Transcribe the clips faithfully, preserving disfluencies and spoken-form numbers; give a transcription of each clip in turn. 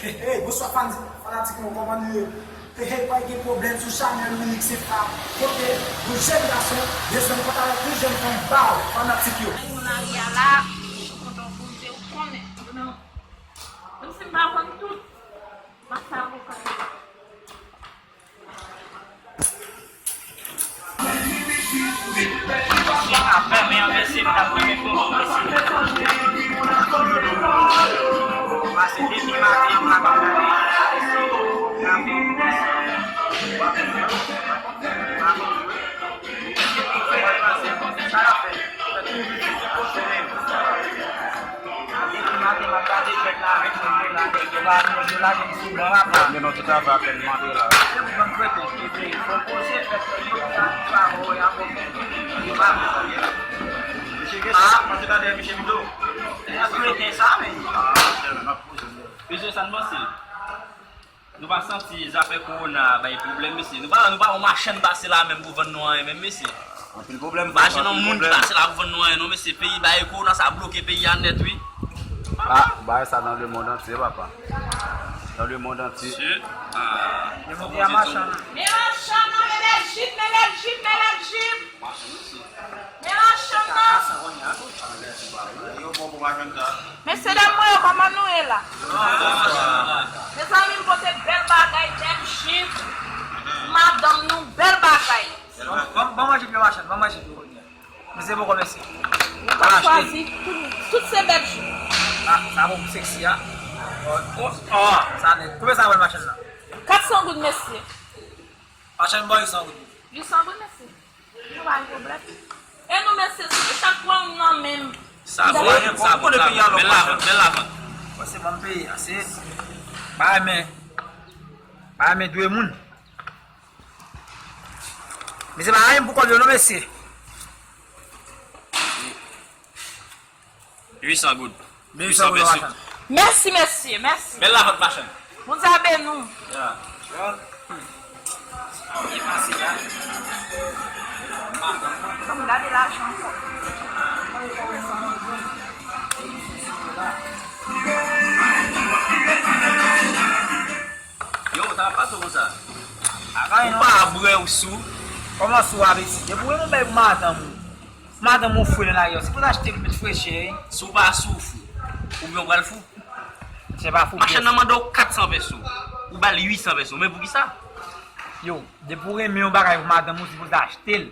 Hey, hey, bonswa fan, fanatik mwen, kòman nou ye? Hey, hey, pa gen pwoblèm sou chanèl Wilix F A, kote yon jèn gason bezwen konn avèk yon jèn fanm ba w, fanatik yo. Ay, nan lari a la, m kontan poze, ou konnen. Menm si m pa konn tout, m ap fè avoka. Apre men an mesye, m t ap renmen pran pou mesye. Pase depi maten an m ap gade. Sa l ap fè? Depi maten m ap gade jwèt la avèk moun yo la, nèg yo pa, nèg yo lage m sou ban apa. Gen yon ti travay apèn m antre la. Se pou ban m prete, epi fò poze fèt yo pa travay avè m. Yo pa vle. Misye gen sa, panse ta dèyè misye pito. Misye gen sa, men. Misye sa n panse. Nou pa santi zafè kowona a bay pwoblèm, mesye? Nou pa, nou pa wè yon machann pase la menm pou vann nou anyen menm, mesye? Anpil pwoblèm, frè, anpil pwoblèm. Pa janm yon moun ki pase la pou vann nou anyen non, mesye. Peyi bay kowona sa bloke peyi a nèt, wi. Ah, bagay sa nan lemonn antye, papa. Nan lemonn antye. Mesye, ah, fò Bondye di nou. Men machann nan, men bèl jip, men bèl jip, men bèl jip. Men machann nan. Mesye dam mwen yo, kòman nou ye la? Mezanmi, m pote bèl bagay, bèl jip. Madanm nou, bèl bagay. Ban, ban mwen jip yo, machann, ban mwen jip yo. Mesye poko mesye. Ou pa chwazi, tout, tout se bèl jip. Ah, sa bon, seksi, a. Oh, oh, oh, sa nèt. Konbyen sa vle machann nan? Kat san goud, mesye. Machann, ban yu san goud. Yu san goud, mesye. Nou pa gen pwoblèm. E nou mesye, si chak pran youn nan men m. Sa bon, sa bon, sa bon. Bèl lavant, bèl lavant. Mwen se ban m peye, ase. Pa renmen, pa renmen dwe moun. Mesye, pa renmen pou kòb yo non, mesye. Uit san goud. Mil uit san goud, machann. Mèsi, mesye, mèsi. Bèl lavant, machann. Bondye a beni w. Ya. Byen pase, ya. Ban m gade lajan ankò. Yo, sa pa sou konsa. Ou pa bwè, ou sou. Kòman sou a, mesye? Depi w wè yon bèl madanm ou, madanm ou fre nan lari a, se pou l achte l pou met frechè, wi. Si w pa sou, ou fou. Oubyen w pral fou. Se pa fou. Machann nan mande w kat san peso. Ou ba l uit san peso. Men poukisa? Yo, depi w renmen yon bagay pou madanm ou, w sipoze achte l.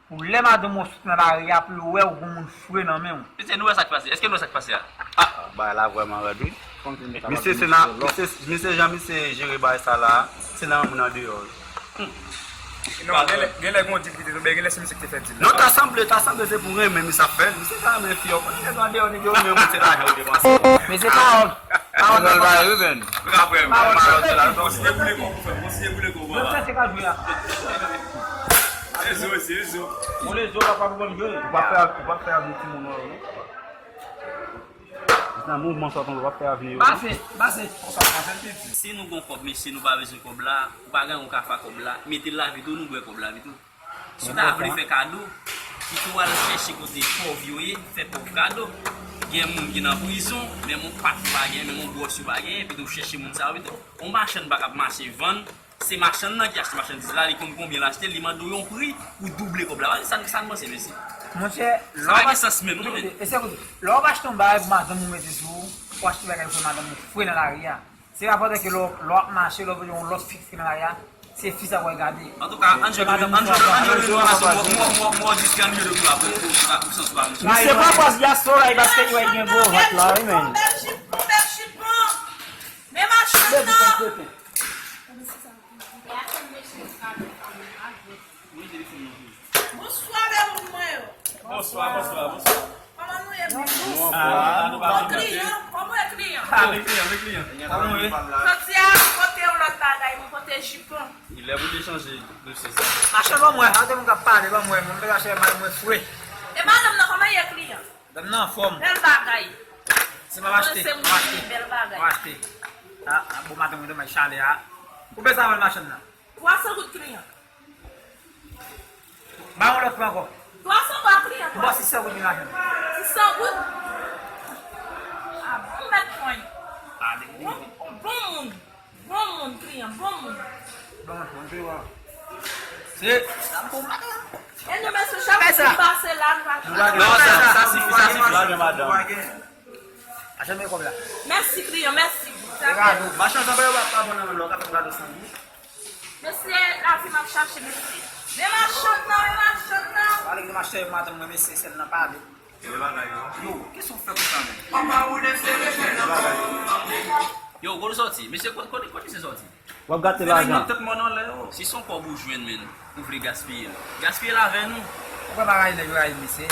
Pou lè madanm ou soti nan lari a, pou l wè ou gon moun fre nan men w. Mesye, nou wè sa k pase? Èske nou wè sa k pase a? Ah, bagay la vrèman rèd, wi. Misye se nan, misye, misye jan misye jere bagay sa la, se nan moun andeyò, wi. Non, genlè, genlè gon dil ki te tonbe, genlè se misye ki te fè dil la. Non, ta sanble, ta sanble se pou renmen misye ap fè l. Misye ta renmen fi yo. Konnen nèg andeyò, nèg yo renmen moun, se lajan yo depanse. Men se pawòl. Pawòl la, wi, men. Pawòl la, wi. Konsiye boule kò pou fè, konsiye boule kò pou fè. Mwen tèt se ka jwe a. Rezo, se rezo. Mwen rezo, papa, pou mwen jwe. Ou pa fè, ou pa fè avni timoun, non. Nan mouvman sa w ap fè avni yo. Pase, pase. Si nou gon kòb, mesye, nou pa bezwen kòb la, ou pa gen yon kafa kòb la, mete l lavi tou, nou bwè kòb lavi tou. Si w ta vle fè kado, pito w al chèche kote pòv yo ye, fè pòv kado. Gen moun ki nan prizon, menm yon pat yo pa gen, menm yon bwòs yo pa gen, pito w chèche moun sa yo pito. Yon machann pa ka ap mache vann, se machann nan ki achte machandiz la, li konn konbyen l achte l, li mande w yon pri, ou double kòb la. Sa, sa n panse, mesye? Monchè, sa pa gen sans menm, non, men. Koute, e se koute, lè w ap achte yon bagay pou madanm ou mete sou ou, ou achte bagay pou madanm ou fre nan lari a. Se pa pandan ke lè w, lè w ap mache, lè w wè yon lòt fi ki nan lari a, se fi sa w pral gade. Antouka, ann jwe, ann jwe, ann jwe, ann jwe, mwen, mwen, mwen, mwen, diske ann jwe de pou la, pou, pou, pou, pou sans pa, mesye. Misye pa fòs dyaspora, e paske yo gen gwo vant la, wi, men. Bèl jip, bèl jip, men machann nan. Bonswa, bèl moun mwen yo. Bonswa, bonswa, bonswa. Kòman nou ye, bèl moun? Ah, nou pa bon, kliyan, kòman ye, kliyan? Ah, men kliyan, men kliyan. Kòman w ye? Jodi a, m pote yon lòt bagay, m pote jipon. Li lè pou te chanje, mesye sa. Machann, ban m wè, an te moun k ap pale, ban m wè, mwen, m te ka chèche madanm mwen fre. E madanm nan, kòman ye, kliyan? Madanm nan anfòm. Bèl bagay. Se pa m achte, m achte. Bèl bagay. M achte. Ah, ah, bon, madanm mwen, demen chalè a. Konbyen sa vle machann nan? Twa san goud, kliyan. Ba yon lòt pwen ankò. Twa san goud, kliyan. Bon, sis san goud, kliyan. Sis san goud? Ah, bon, mèt pwen. Bon, bon moun. Bon moun, kliyan, bon moun. Bon, bon, bon. Se. E nou, mesye, chak moun ki pase la, nou pa... Non, sa, sa sifi, sa sifi. Achte men kòb la. Mèsi, kliyan, mèsi. Machann, sa pa yo pa bon nan men w, ka fè gado san gou. Mesye, lavi m ap chache, mesye. Men machann nan, men machann nan. Pale gen machann yo maten, mwen, mesye, sèl nan pale. Yo, kisa w fè konsa menm? Yo, kote w sòti? Mesye, kote, kote, kote misye sòti? W ap gate lajan. Tèt mòn anlè yo. Si se yon kòb ou jwenn, men ou vle gaspiye l, gaspiye l avè nou. Ou pa rayi nèg yo rayi misye.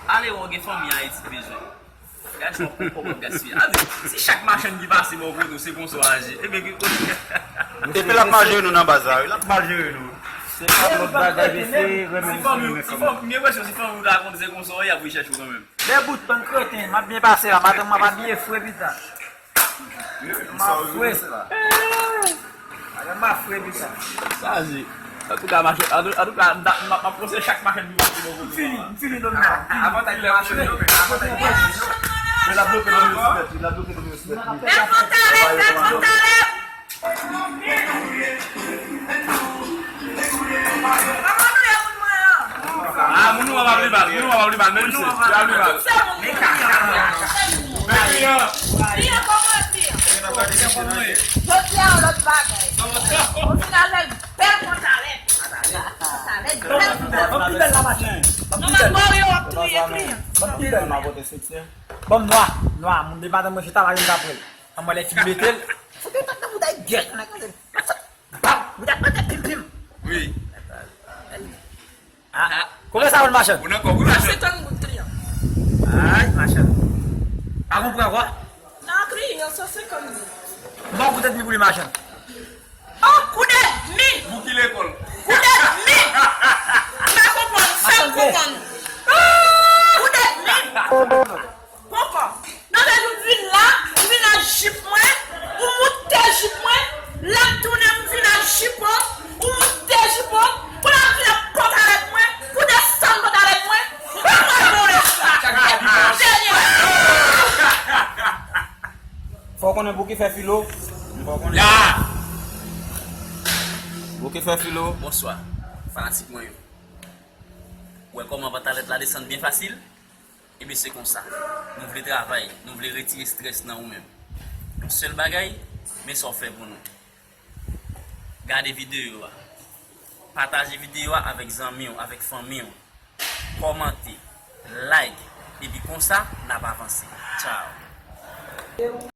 Ale wè w gen fanmi Ayiti k bezwen. Gaspiye, w ap pran kòb w ap gaspiye. A di, si chak machann ki pase bò kote w se konsa w aji, ebyen ki kote. Epi l ap mal jere nou nan baz la, wi, l ap mal jere nou. Se pa lòt bagay, mesye, renmen misye, renmen fanmi. Si fanmi, m gen enpresyon si fanmi w ta konn se konsa w ye, y ap vin chèche w kanmenm. Lè bout pann kreten, m ap byen pase la, madanm mwen ap abiye fre pita. M ap fre. Madanm mwen ap fre pita. Sa di. Antouka, machann, antou-, antouka, m ta, m ap, m ap panse chak machann ki pase bò kote w. M fini, m fini, non, non. Avantaj lè machann yo, men avantaj lè machann yo. Men l ap bloke nan respè, l ap bloke nan respè. Bèl pantalèt, bèl pantalèt. Ah, moun nou ap li mal, moun nou ap li mal, men misye, li ap li mal. Men kliyan. Kliyan, kòman w ye, kliyan? Jodi a, yon lòt bagay. Ou vin avèk bèl pantalèt. Pantalèt, bèl pantalèt. Non, m ap ba w yo, w ap touye kliyan. Ban m nwa, nwa, moun de madanm mwen chita la, vin apre l. An mwen lè fin mete l. Fout yo tèt nan bouda gèt, nèg. Bam! Bouda mete pim pim. Wi. Ah, konbyen sa vin machann? Ou nan kòb wi machann. San senkant goud kliyan. Ay, machann. Pa konprann kwa? Nan kliyan san senkant goud. Bon, kout èdmi pou li machann. Oh, kout èdmi! Bouki lekòl. Kout èdmi! M pa konprann, fè m konprann. Kout èdmi! Poko. Nan vle di w vin la, ou vin ak jip mwen, ou moute jip mwen, lè m tounen m vin ak jip ou, ou moute jip ou, kounye a m vin ak pantalèt mwen, ou desann pantalèt mwen, ou pa mwen bon lè sa. Dènye. Fò w konnen pou ki fè filo. Fò w konnen. Ya! Pou ki fè filo. Bonswa, fanatik mwen yo. Ou wè kòman pantalèt la desann byen fasil? Ebyen, se konsa. Nou vle travay, nou vle retire estrès nan ou menm. Yon sèl bagay, men sa w fè pou nou. Gade videyo a. Pataje videyo a avèk zanmi w, avèk fanmi w. Kòmante, like, epi konsa, n ap avanse. Tchao.